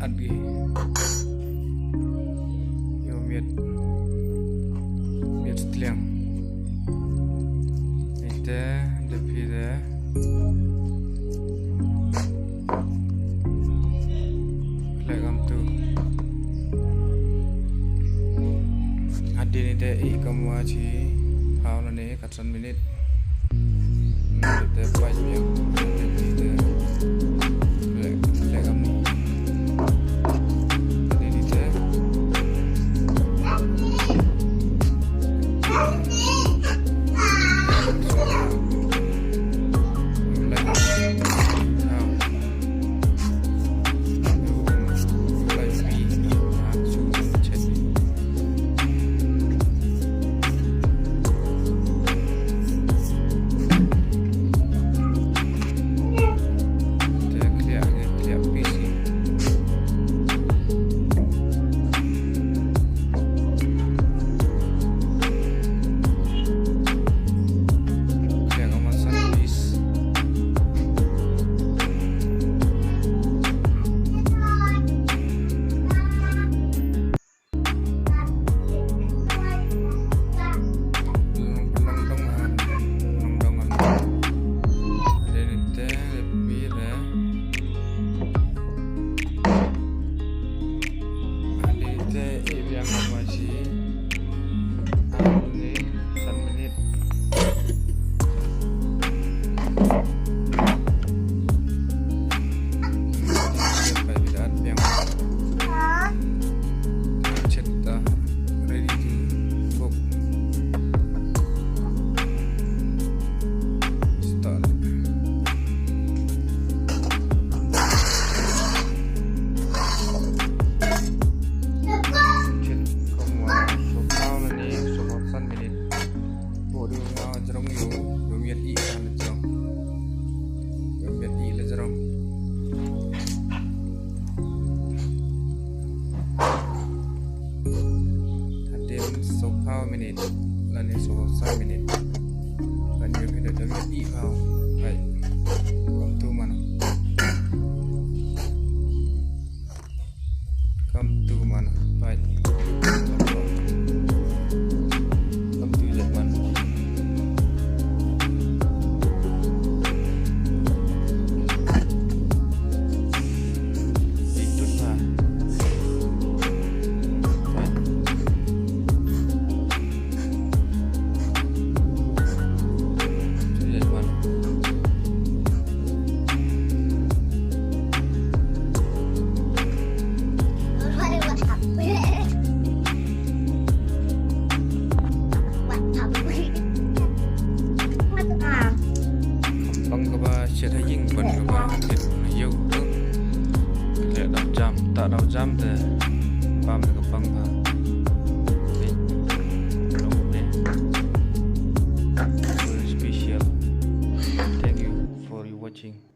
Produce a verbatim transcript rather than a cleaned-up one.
At gi. Ïoh miet. Miet tliang. Ite, de phi de. Khleh kam tu. Hadien ite i kam wa chi. Phaw na ne. Katsan minit. Te pai biang. Te khleh, khleh kam ni. Te di te. Khleh kam ni. Khleh kam ni. Ready to cook. Start. Chicken, come on. So, how many? So, what, one minute. Oh, di nga jrong ïoh, ïoh miet ih la jrong. Ïoh miet ih la jrong. Hadien sawphew minit lane sawphew san minit. Kan ïoh miet ih phew. Right. Kam tu mano. Kam tu man, pai. Kam tu jait man. Itut ha. Pai. Pang kaba shet ha ïing ban kaba shet na ïew tu. Khleh dap jam, ta dap jam te bam te ka pang ha. Very special. Thank you for your watching.